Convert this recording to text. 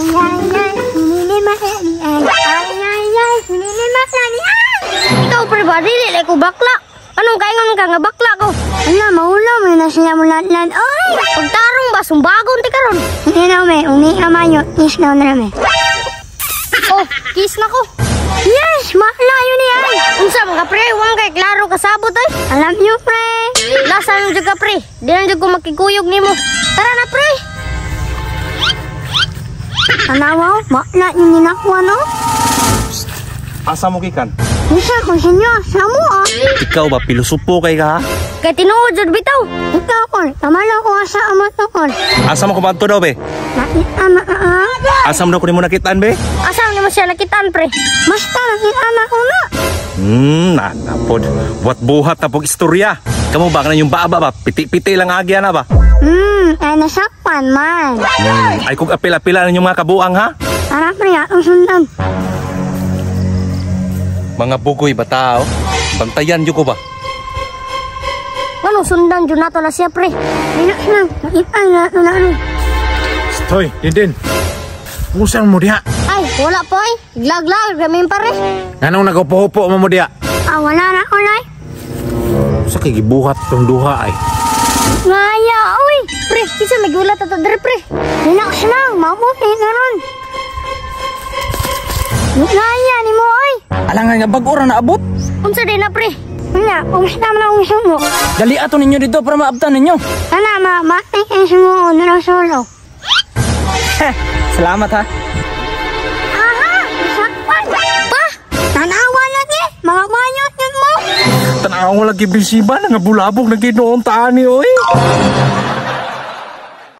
Ay, ay, hindi makani ay. Ay, ay, ay, hindi makani ay. Ikaw pre ba, dili lay ko bakla. Anong kaingon ka nga bakla ko? Ala, maulaw mo na siya mo lan. Oy! Pagtarong ba, sumbagon ti karon. Hindi na me, uni amayo, is na na me. Oh, kiss na ko. Yes, makla yun ni ay. Unsa man ka pre, wang kay klaro kasabot ay. Alam niyo, pre. Lasa nang jud ka pre. Di na jud ko makikuyog nimo. Tara na pre. Tanawa, makla yun ni nakuha no? Asa mo gikan? Isa ko sa inyo, sa mo ah. Ikaw ba pilosopo kay ka ha? Kay tinuod jud bitaw. Ikaw kol, kamalo ko sa amo to kol. Asa mo kumadto daw be? Nakita na ah. Asa mo daw kunin mo nakitaan be? Asa nimo siya nakitaan pre? Basta nakita na ko na. Nanapod. Buhat buhat na pog istorya. Kamu ba kanan yung baba ba? Piti-piti lang agya na ba? Ay nasakpan man. Ay kung apila-apila ninyo mga kabuang ha? Tara pre, atong sundan. Mga bugoy ba tao? Bantayan nyo ko ba? Anong sundan jud nato na siya pre? Relax lang, nakita na ito na ano. Hoy, Dindin. Usan mo diha? Ay, wala po ay. Glaglag kami pare. Nganong nagapuhupo mo mo diha? Ah, wala na ko nay. Sa kay gibuhat tong duha ay. Ngaya, oy. Pre, kinsa may gulat ato diri pre? Relax lang, mabuti na ron. Ngaya ni mo, oy. Alangan nga bag-o ra naabot. Unsa din na pre? Wala, kumusta man akong sumo. Dali ato ninyo dito para maabtan ninyo. Tana, ma, mati kay sumo na lang solo. Heh, salamat ha. Aha, nasakpan. Pa, tanawa lagi, mga mayot yun mo. Tanaw lagi bisiba nga bulabog na ginoon taani oy.